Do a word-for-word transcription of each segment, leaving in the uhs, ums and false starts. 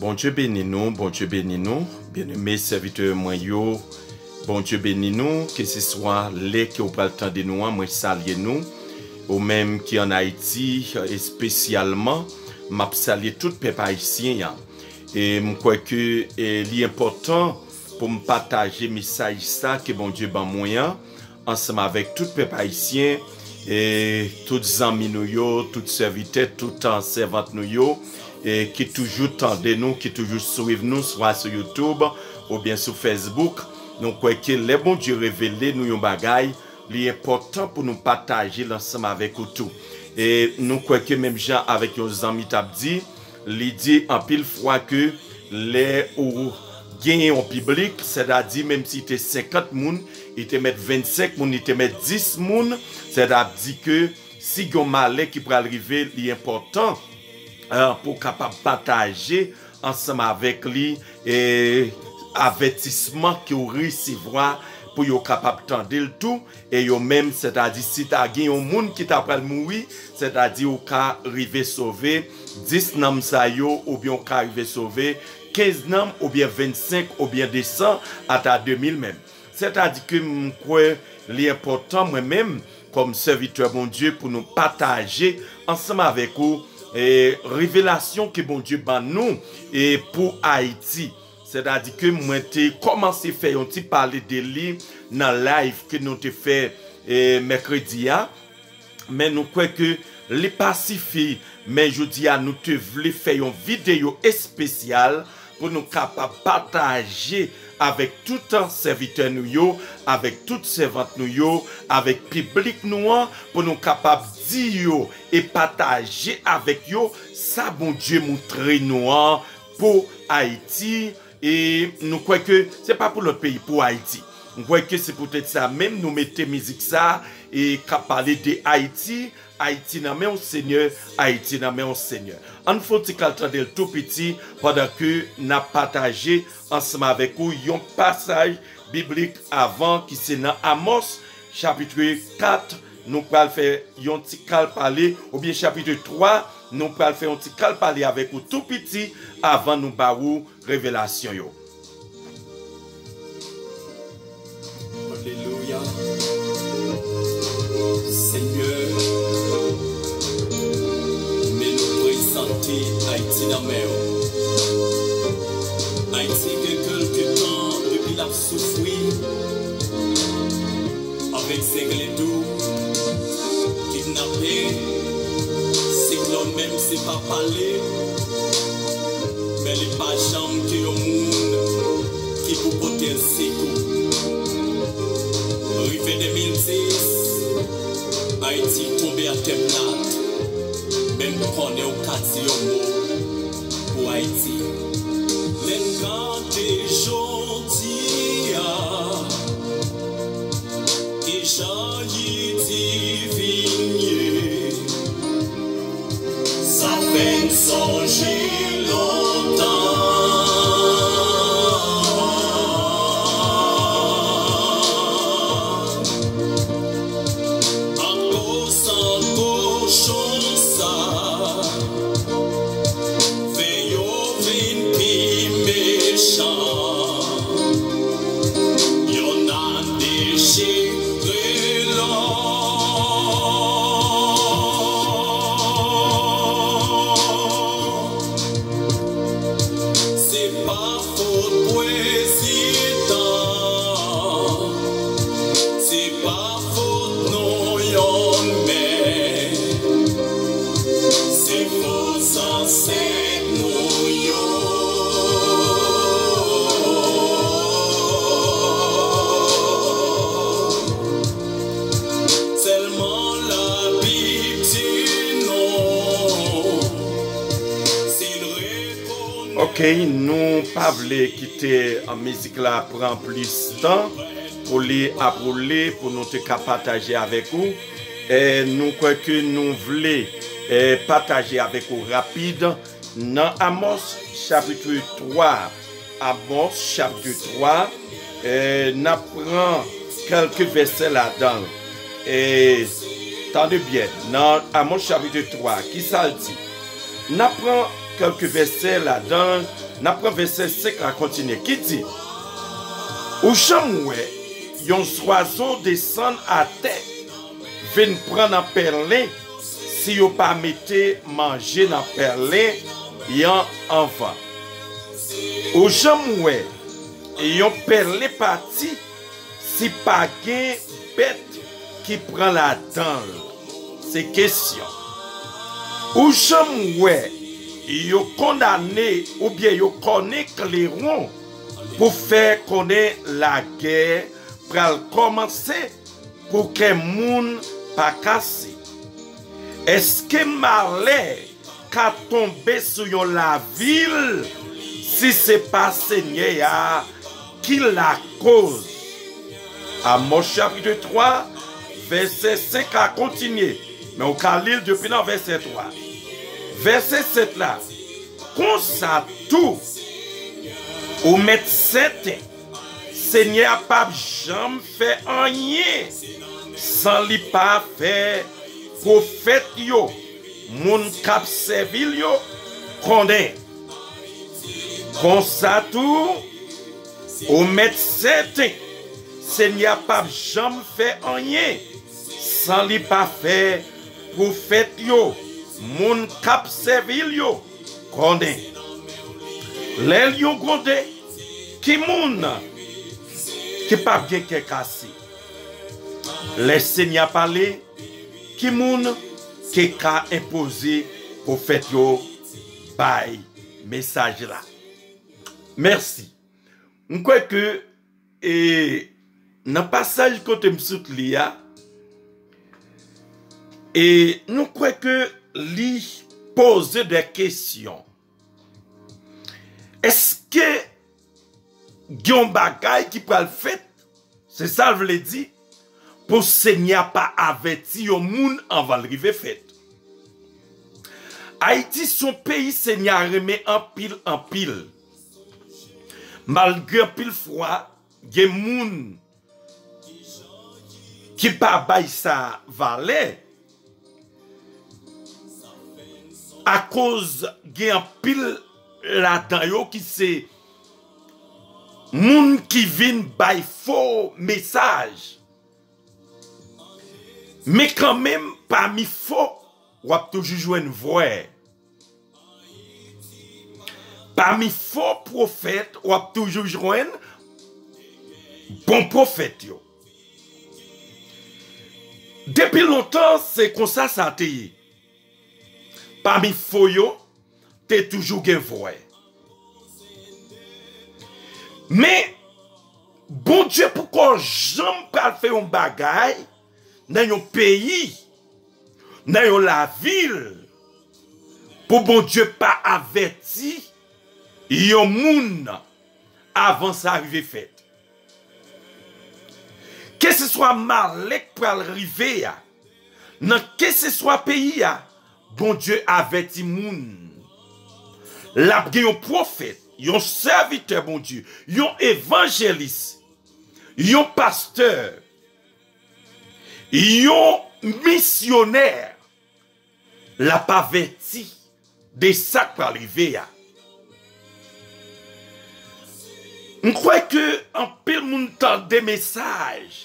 Bondye beni nou, Bondye beni nou. Byeneme sèvitè mwen yo, Bondye beni nou. Keseswa lè ke w pral tande nou an, mwen salye nou. Ou menm ki ann Ayiti, espesyalman, m ap salye tout pèp ayisyen an. E m kwè ke, e, li enpòtan pou m pataje mesaj sa ke Bondye ban mwen an, ansanm avèk tout pèp ayisyen, e tout zanmi nou yo, tout sèvitè, tout, a, sèvant nou yo, e ki toujou tande nou, ki toujou swiv nou, swa sou YouTube oubyen sou Facebook. Nou kwè ke lè Bondye revele nou yon bagay, li enpòtan pou nou pataje l ansanm avèk ou tou. E nou kwè ke menm jan avèk yon zanmi t ap di, li di anpil fwa ke lè ou gen yon piblik, sètadi menm si te senkant moun, li te mèt vennsenk moun, li te mèt dis moun, sètadi ke si gen yon malè ki pral rive, li enpòtan, eh, pou w kapab pataje ansanm avèk li, e, avètisman ke w resevwa pou yo kapab tande l tou, e yo menm, sètadi si ta gen yon moun ki ta pral mouri, sètadi ou ka rive sove dis nanm sa yo, oubyen ou ka rive sove kenz nanm, oubyen vennsenk, oubyen de san, ata de mil menm. Sètadi ke m kwè li enpòtan, mwen menm, kòm sèvitè Bondye, pou nou pataje ansanm avèk ou, e, revelasyon ke Bondye ban nou, e, pou Ayiti. Sètadi ke mwen te kòmanse fè yon ti pale de li nan live ke nou te fè, e, mèkredi a. Men nou kwè ke li pa sifi. Men jodi a, nou te vle fè yon videyo espesyal pou nou kapab pataje avèk tout sèvitè nou yo, avèk tout sèvant nou yo, avèk piblik nou an, pou nou kapab di yo e pataje avèk yo sa Bondye montre nou an pou Ayiti. E nou kwè ke se pa pou lòt peyi, pou Ayiti. Nou kwè ke se poutèt sa menm nou mete mizik sa e k ap pale de Ayiti, Ayiti nan men w Senyè, Ayiti nan men w Senyè. Ann fè yon ti kal tande l tou piti pandan ke n ap pataje ansanm avèk ou yon pasaj biblik avan ki se nan Amòs chapit kat, nou pral fè yon ti kal pale, oubyen chapit twa, nou pral fè yon ti kal pale avèk ou tou piti avan nou ba ou revelasyon yo. Alelouya. Senyè, men nou prezante Ayiti nan men w. Ayiti gen kèlke tan depi l ap soufri avèk zengledo, kidnape, siklòn menm se pa pale, men li pa janm gen yon moun ki pou pote l sekou. Rive de mil dis, Ayiti tonbe atè plat, men m konnen w ka di yon mo pou Ayiti. Lè n gade jodi a, kijan Ayiti vin ye, sa fè n sonje lontan. Akoz san kochon sa fè yo vin pi mechan, yonn ap dechire lòt. Se pa fot prezidan, se pa fot nou yonn, men se fòs zansèt nou yo. Sèlman Labib di nou, si n rekonèt. Oke, nou pa vle kite, a, mizik la pran plis tan pou li ap woule, pou nou te ka pataje avèk ou. E nou kwè ke nou vle, e, pataje avèk ou rapid nan Amòs chapit twa. Amòs chapit twa, e, n ap pran kèlke vèsè ladan l. E, tande byen, nan Amòs chapit twa, ki sa l di? N ap pran kèlke vèsè ladan l, n ap pran vèsè senk la kontinye, ki di, ou janm wè yon zwazo desann atè, vin pran nan pèlen, si yo pa mete manje nan pèlen yan anvan? Ou janm wè yon pèlen pati si pa gen bèt ki pran ladan l? Se kesyon. Ou janm wè yo kondane oubyen yo kòne klewon pou fè konnen lagè pral kòmanse pou kè moun pa kase? Èske malè ka tonbe sou yon lavil si se pa Senyè a ki lakoz? Amòs chapit twa, vèsè senk la kontinye, men ou ka li l depi nan vèsè twa. Vèsè sèt la, konsa tou, ou mèt sèten, Senyè a p ap janm fè anyen san li pa fè pwofèt yo, moun k ap sèvi l yo, konnen. Konsa tou, ou mèt sèten, Senyè a p ap janm fè anyen san li pa fè pwofèt yo, moun k ap sèvi l yo, konnen. Lè lyon gwonde, ki moun ki p ap gen kè kase? Lè Senyè a pale, ki moun ki ka enpoze pwofèt yo bay mesaj la? Mèsi. M kwè ke, e, nan pasaj kote m sot li a, e, nou kwè ke li poze de kesyon. Èske gen yon bagay ki pral fèt? Se sa l vle di, pou Senyè a pa avèti yon moun anvan l rive fèt. Ayiti se yon peyi Senyè a renmen anpil, anpil. Malgre anpil fwa, gen moun ki pa bay sa valè, akoz gen anpil ladan yo ki se moun ki vin bay fo mesaj. Men kanmenm, pami fo, w ap toujou jwenn vrè. Pami fo pwofèt, w ap toujou jwenn bon pwofèt yo. Depi lontan, se konsa sa te ye. Pami fo yo, te toujou gen vrè. Men, Bondye poko janm pral fè yon bagay nan yon peyi, nan yon lavil, pou Bondye pa avèti yon moun avan sa rive fèt. Keseswa malè k pral rive a, nan keseswa peyi a, Bondye avèti moun. L ap gen yon pwofèt, yon sèvitè Bondye, yon evanjelis, yon pastè, yon misyonè. L ap avèti de sa k pral rive a. M kwè ke anpil moun tande mesaj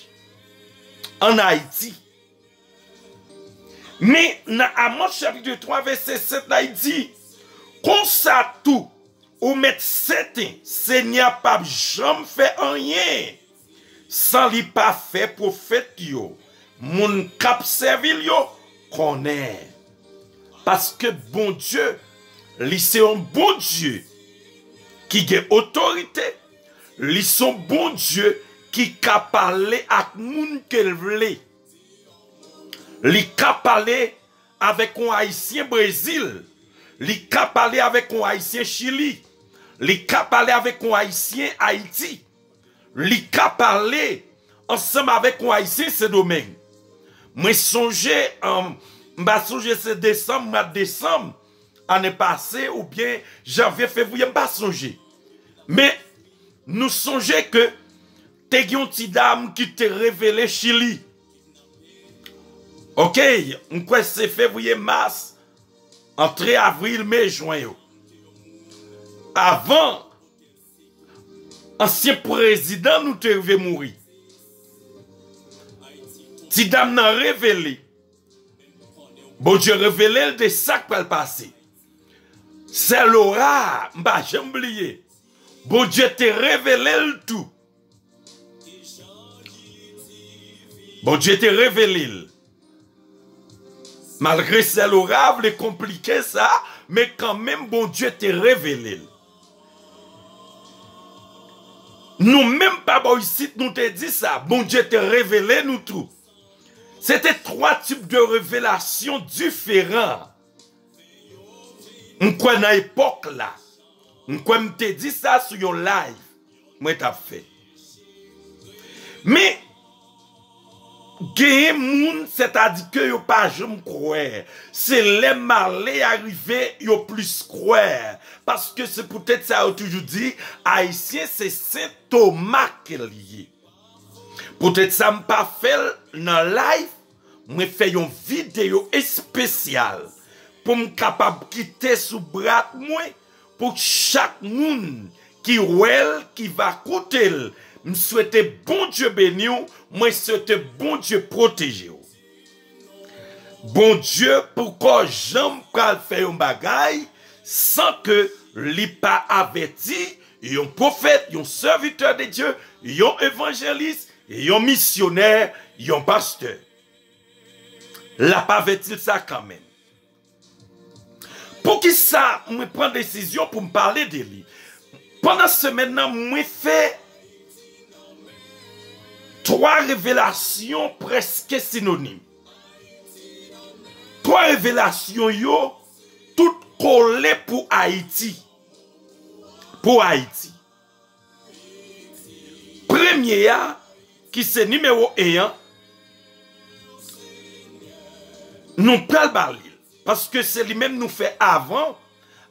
ann Ayiti. Men nan Amòs chapit twa vèsè sèt la, li di, konsa tou, ou mèt sèten, Senyè a p ap janm fè anyen san li pa fè pwofèt yo, moun k ap sèvi l yo, konnen. Paske Bondye, li se yon Bondye ki gen otorite, li se yon Bondye ki ka pale ak moun ke l vle. Li ka pale avèk yon Ayisyen Brezil. Li ka pale avèk yon Ayisyen Chili. Li ka pale avèk yon Ayisyen Ayiti. Li ka pale ansanm avèk yon Ayisyen Sendomeng. Mwen sonje, an, m pa sonje se desanm, mwa desanm, ane pase, oubyen janvye, fevriye, m pa sonje. Men, nou sonje ke te gen yon ti dam ki te revele Chili. Oke, m kwè se fevriye, mas, antre avril, me, jwen yo. avan ansyen prezidan nou te rive mouri. Ti dam nan revele. Bondye revele l de sa k pral pase. Sè Lora, m pa janm bliye. Bondye te revele l tou. Bondye te revele l. Malgre sè Lora vle konplike sa, men kanmenm Bondye te revele l. Nou menm pa bò isit, nou te di sa, Bondye te revele nou tou. Se te twa tip de revelasyon diferan. M kwè nan epòk la, m kwè m te di sa sou yon live mwen t ap fè. Men, genyen moun, sètadi ke yo pa janm kwè. Se lè malè a rive, yo plis kwè. Paske se poutèt sa yo toujou di, Ayisyen se Sen Toma ke l ye. Poutèt sa m pa fè l nan live, mwen fè yon videyo espesyal pou m kapab kite sou brat mwen pou chak moun ki wè l, ki va koute l. M swete Bondye beni w, mwen swete Bondye pwoteje w. Bondye poko janm pral fè yon bagay san ke li pa avèti yon pwofèt, yon sèvitè de Dye, yon evanjelis, yon misyonè, yon pastè. L ap avèti l sa kanmenm. Poukisa mwen pran desizyon pou m pale de li? Pandan semèn nan, mwen fè twa revelasyon prèske sinonim. Twa revelasyon yo, tout kole pou Ayiti. Pou Ayiti. Premye a, ki se nimewo en an, nou pral ba li l. Paske se li menm nou fè avan,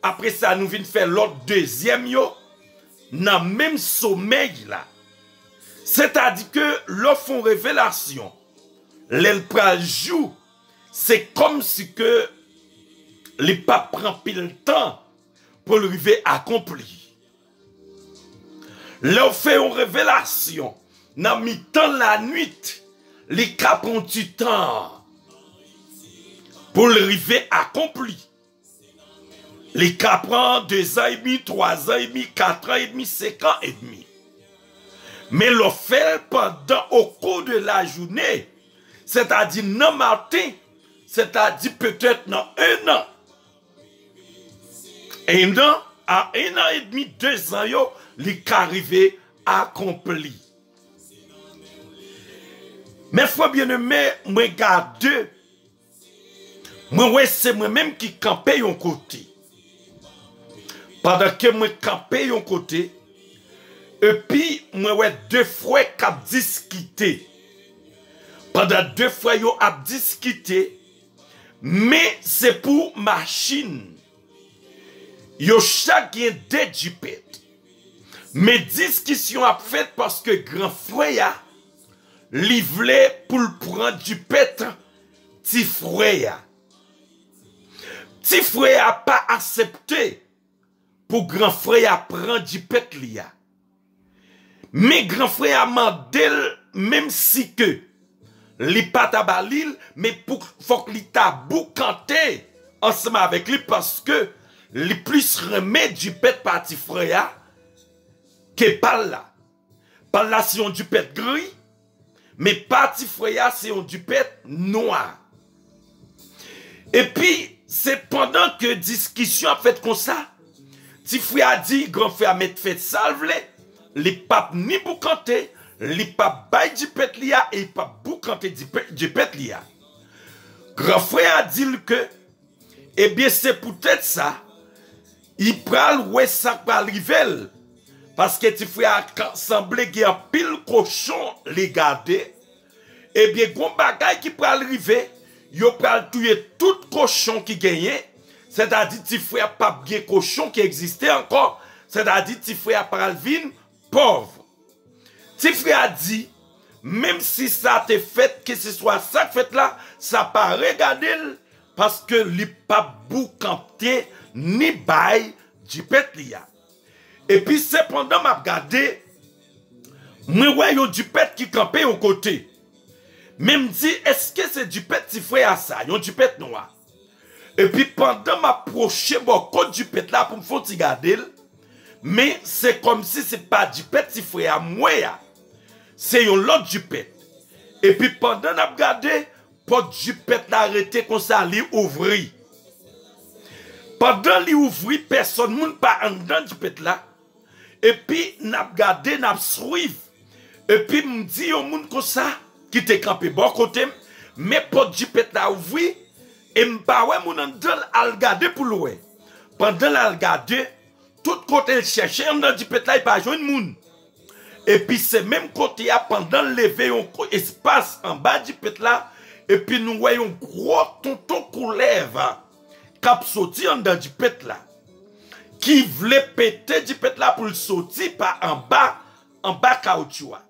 apre sa nou vin fè lòt dezyèm yo nan menm somèy la. Sètadi ke lè w fè yon revelasyon, lè l pral jou, se kòmsi ke li p ap pran pil tan pou l rive akonpli. Lè w fè yon revelasyon nan mitan lanwit, li ka pran ti tan pou l rive akonpli. Li ka pran dezan edmi, twazan edmi, katran edmi, senkan edmi. Men lè w fè l pandan, au cours de la journée, sètadi nan maten, sètadi petèt nan en an, en an, a en an edmi, dezan yo, li ka rive akonpli. Mè frè byeneme, mwen gade, mwen wè se mwen menm ki kanpe yon kote. Pandan ke mwen kanpe yon kote, epi mwen wè de frè k ap diskite. Pandan de frè yo ap diskite, men se pou machin. Yo chak gen de jipèt. Men diskisyon ap fèt paske gran frè a, li vle pou l pran jipèt ti frè a. Ti frè a pa aksepte pou gran frè a pran jipèt li a. Men gran frè a mande l, menm si ke li pa ta ba li l, men pou, fòk li ta boukante ansanm avèk li, paske li plis renmen jipèt pa ti frè a ke pa l la. Pa l la se yon jipèt gri, men pa ti frè a se yon jipèt nwa. Epi, se pandan ke diskisyon ap fèt konsa, ti frè a di gran frè a mèt fè sa l vle, li p ap ni boukante, li p ap bay jipèt li a, e li p ap boukante jipè-, jipèt li a. Gran frè a di l ke, ebyen, se poutèt sa, li pral wè sa k pral rive l. Paske ti frè a ka, sanble gen anpil kochon li gade. Ebyen, gon bagay ki pral rive, yo pral touye tout kochon ki genyen, sètadi ti frè a p ap gen kochon ki egziste ankò, sètadi ti frè a pral vin pòv. Ti frè a di, menm si sa te fèt, keseswa sa k fèt la, sa pa regade l, paske li p ap boukante ni bay jipèt li a. Epi sepandan m ap gade, mwen wè yon jipèt ki kanpe yon kote. Men m di, èske se jipèt ti frè a sa, yon jipèt nwa? Epi pandan m ap pwoche bò kot jipèt la pou m fè yon ti gade l, men se kòmsi se pa jipèt ti frè a m wè a. Se yon lòt jipèt. Epi pandan n ap gade, pòt jipèt la rete konsa, li ouvri. Pandan li ouvri, pèsòn moun pa anndan jipèt la. Epi n ap gade, n ap swiv. Epi m di yon moun konsa, ki te kanpe bò kote m, men pòt jipèt la ouvri, e m pa wè moun anndan l, al gade pou l wè. Pandan l al gade, tout kote l chèche anndan jipèt la, li pa jwenn moun. Epi se menm kote a, pandan l leve yon kou espas anba jipèt la, epi nou wè yon gwo tonton koulèv k ap soti anndan jipèt la, ki vle pete jipèt la pou l soti pa anba, anba kawotchou a.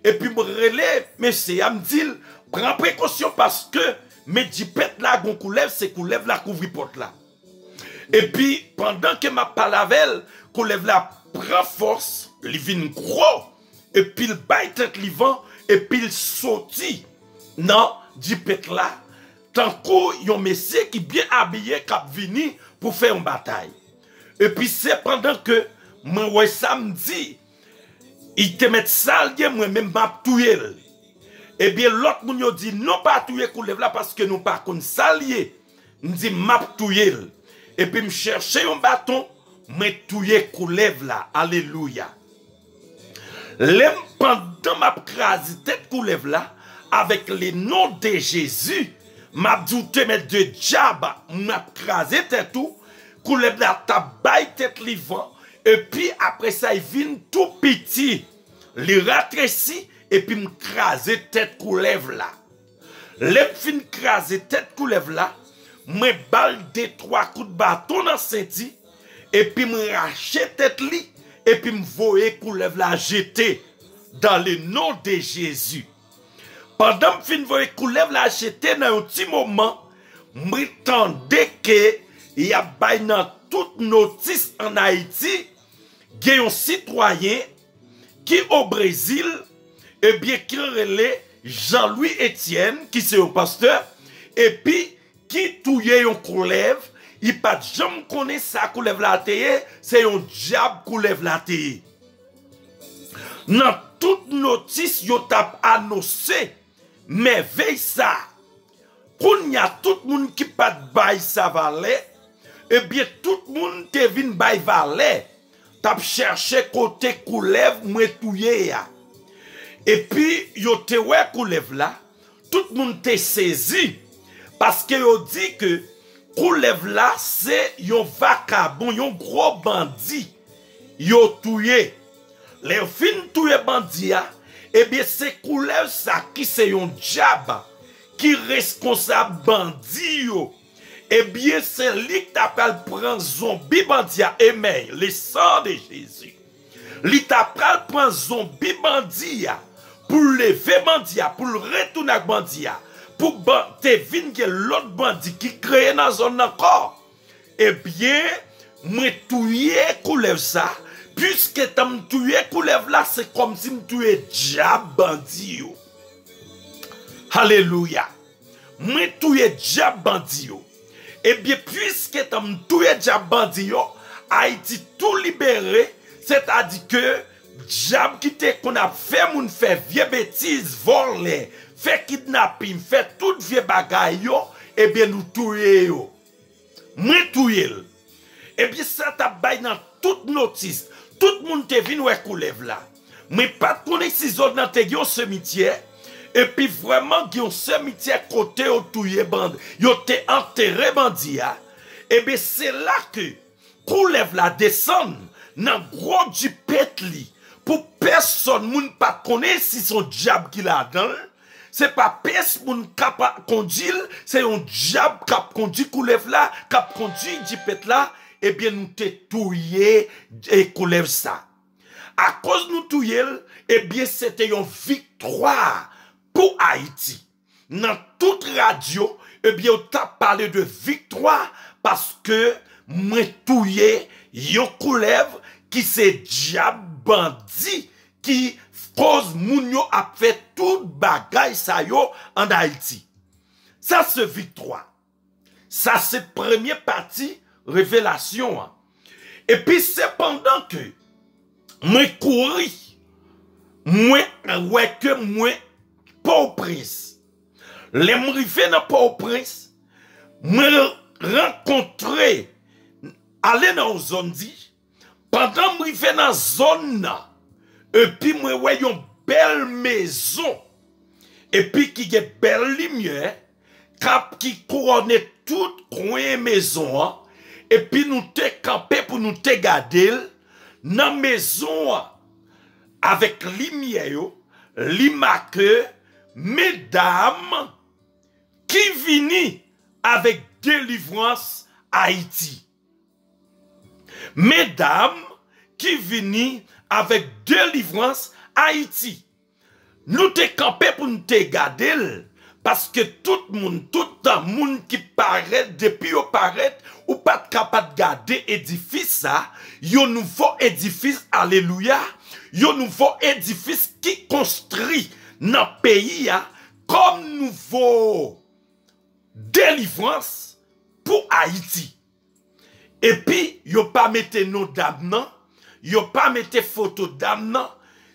Epi m rele mesye a, m di l, pran prekosyon paske men jipèt la gon koulèv, se koulèv la kouvri pòt la. Epi pandan ke m ap pale avè l, koulèv la pran fòs, li vin gwo, epi l bay tèt li van, epi l soti nan jipèt la, tankou yon mesye ki byen abiye k ap vini pou fè yon batay. Epi sepandan ke mwen wè sa, m di, li te mèt sa l ye, mwen menm m ap touye l. Ebyen, lòt moun yo di, non, pa touye koulèv la paske nou pa konn sa l ye. M di, m ap touye l. Epi m chèche yon baton, mwen touye koulèv la. Alelouya. Lè m, pandan m ap kraze tèt koulèv la, avèk le non de Jezi, m ap di w te mèt de dyab, m ap kraze tèt ou, koulèv la t ap bay tèt li van, epi apre sa, li vin tou piti, li ratresi, epi m kraze tèt koulèv la. Lè m fin kraze tèt koulèv la, mwen ba l de twa kout baton nan senti, epi m rache tèt li, epi m voye koulèv la jete, dans le nom de Jésus. Pandan m fin voye koulèv la jete nan yon ti moman, m tande ke y ap bay nan tout notis ann Ayiti, gen yon sitwayen ki o Brezil, ebyen, ki rele Jean Louis Etienne, ki se yon pastè, epi ki touye yon koulèv, li pa t janm konnen sa koulèv la te ye, se yon dyab koulèv la te ye. Nan tout notis, yo t ap anonse mèvèy sa. Kounye a, tout moun ki pa t bay sa valè, ebyen, tout moun te vin bay valè, t ap chèche kote koulèv mwen touye a. Epi, yo te wè koulèv la, tout moun te sezi, paske yo di ke koulèv la se yon vakabon, yon gwo bandi yo touye. Lè yo fin touye bandi a, ebyen, se koulèv sa ki se yon dyab ki reskonsab bandi yo. Ebyen, se li ki ta pral pran zonbi bandi a. Amen. Le sang de Jésus. Li ta pral pran zonbi bandi a pou leve bandi a, pou l retounen ak bandi a, pou ban-, te vin gen lòt bandi ki kreye nan zòn nan ankò. Ebyen, mwen touye koulèv sa, piske tan m touye koulèv la, se kòmsi m touye dyab bandi yo. Alelouya! Mwen touye dyab bandi yo. Ebyen, piske tan m touye dyab bandi yo, Ayiti tou libere, sètadi ke dyab ki te konn ap fè moun fè vye betiz, vòlè, fè kidnapin, fè tout vye bagay yo, ebyen, nou touye yo. Mwen touye l. Ebyen, sa t ap bay nan tout notis. Tout moun te vin wè koulèv la. Mwen pa t konnen si zòn nan te gen yon simityè. Epi vrèman gen yon simityè kote yo touye bandi, yo te antere bandi a. Ebyen, se la ke koulèv la desann nan gwo jipèt li. Pou pèsòn moun pa t konnen si se yon dyab ki ladan l. Se pa pyès moun k ap kondi l, se yon dyab k ap kondi koulèv la, k ap kondi jipèt la, ebyen, nou te touye, e, koulèv sa. Akoz nou touye l, ebyen, se te yon viktwa pou Ayiti. Nan tout radyo, ebyen, yo t ap pale de viktwa paske mwen touye yon koulèv ki se dyab, bandi, ki koz moun yo ap fè tout bagay sa yo an Ayiti. Sa se viktwa. Sa se premye pati revelasyon an. Epi sepandan ke mwen kouri, mwen wè ke mwen Pòtoprens. Lè m rive nan Pòtoprens, mwen rankontre, ale nan yon zòn di, pandan m rive nan zòn nan, epi mwen wè yon bèl mezon, epi ki gen bèl limyè, k ap ki kouwone tout kwen mezon an, epi nou te kanpe pou nou te gade l nan mezon an, avèk limyè yo, li make medam ki vini avèk delivrans Ayiti. Medam ki vini avèk delivrans Ayiti. Nou te kanpe pou n te gade l, paske tout moun, tout tan moun ki parèt, depi yo parèt, ou pa t ka pa t gade edifis sa, yon nouvo edifis, alelouya, yon nouvo edifis ki konstri nan peyi a kòm nouvo delivrans pou Ayiti. Epi, yo pa mete non dam nan, yo pa mete foto dam nan,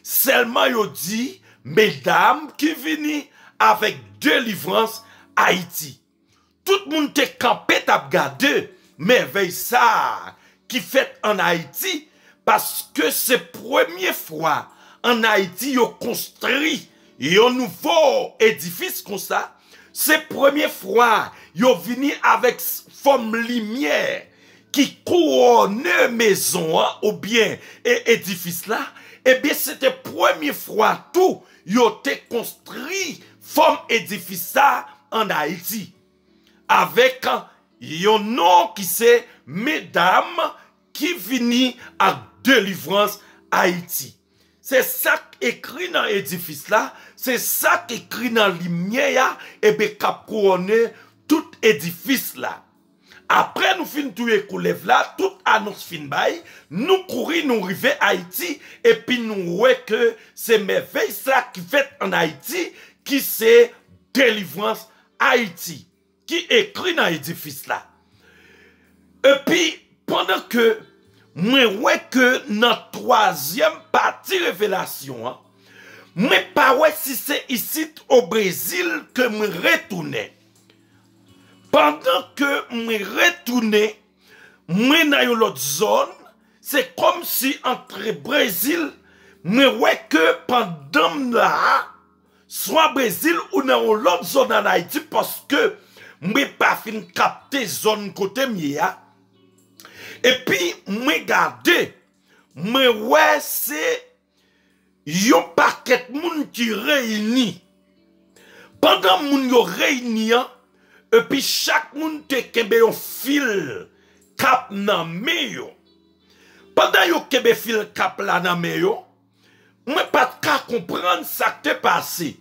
sèlman yo di, medam ki vini avèk delivrans Ayiti. Tout moun te kanpe t ap gade mèvèy sa a ki fèt ann Ayiti, paske se premye fwa ann Ayiti yo konstri yon nouvo edifis konsa. Se premye fwa yo vini avèk s-, fòm limyè ki kouwone mezon an oubyen e-, edifis la. Ebyen, se te premye fwa tou yo te konstri fòm edifis sa ann Ayiti, avèk yon non ki se medam ki vini ak delivrans Ayiti. Se sa k ekri nan edifis la, se sa k ekri nan limyè a, ebyen k ap kouwone tout edifis la. Apre nou fin touye koulèv la, tout anons fin bay, nou kouri, nou rive Ayiti, epi nou wè ke se mèvèy sa ki fèt ann Ayiti, ki se delivrans Ayiti, ki ekri nan edifis la. Epi, pandan ke mwen wè ke nan twazyèm pati revelasyon an, mwen pa wè si se isit o Brezil ke mwen retounen. Pandan ke mwen retounen, mwen nan yon lòt zòn, se kòmsi antre Brezil, mwen wè ke pandan m la a, swa Brezil ou nan yon lòt zòn ann Ayiti, paske mwen pa fin kapte zòn kote m ye a. Epi mwen gade, mwen wè se yon pakèt moun ki reyini. Pandan moun yo reyini an, epi chak moun te kenbe yon fil kap nan men yo. Pandan yo kenbe fil kap la nan men yo, mwen pa t ka konprann sa k te pase.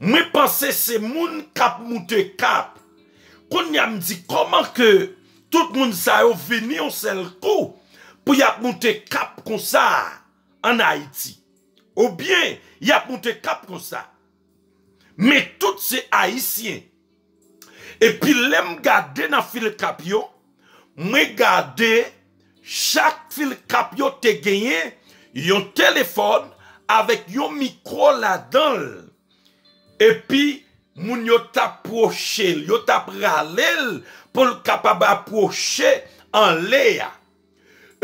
Mwen panse se moun k ap moute kap. Kounye a m di, kòman ke tout moun sa yo vini yon sèl kou pou y ap moute kap konsa ann Ayiti? Oubyen, y ap moute kap konsa. Men tout se Ayisyen. Epi lè m gade nan fil kap yo, mwen gade chak fil kap yo te genyen yon telefòn avèk yon mikwo ladan l. Epi moun yo t ap pwoche l, yo t ap rale l pou l kapab apwoche anlè a.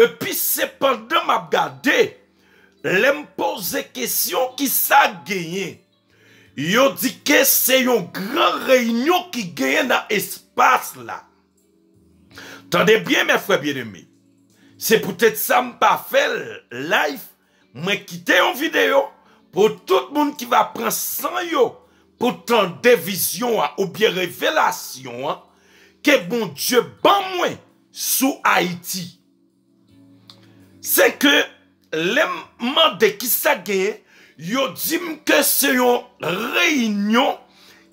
Epi sepandan m ap gade, lè m poze kesyon kisa k genyen, yo di ke se yon gran reyinyon ki genyen nan espas la. Tande byen, mè frè byeneme. Se poutèt sa m pa fè l live, mwen kite yon videyo pou tout moun ki va pran san yo pou tande vizyon an oubyen revelasyon an ke Bondye ban mwen sou Ayiti. Se ke lè m mande kisa k genyen, yo di m ke se yon reyinyon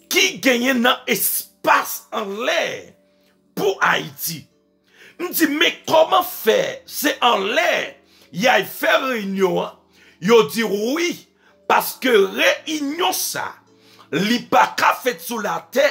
ki genyen nan espas anlè pou Ayiti. M di, men kòman fè se anlè Y al fè reyinyon an, yo di wi, paske reyinyon sa, li pa ka fèt sou latè.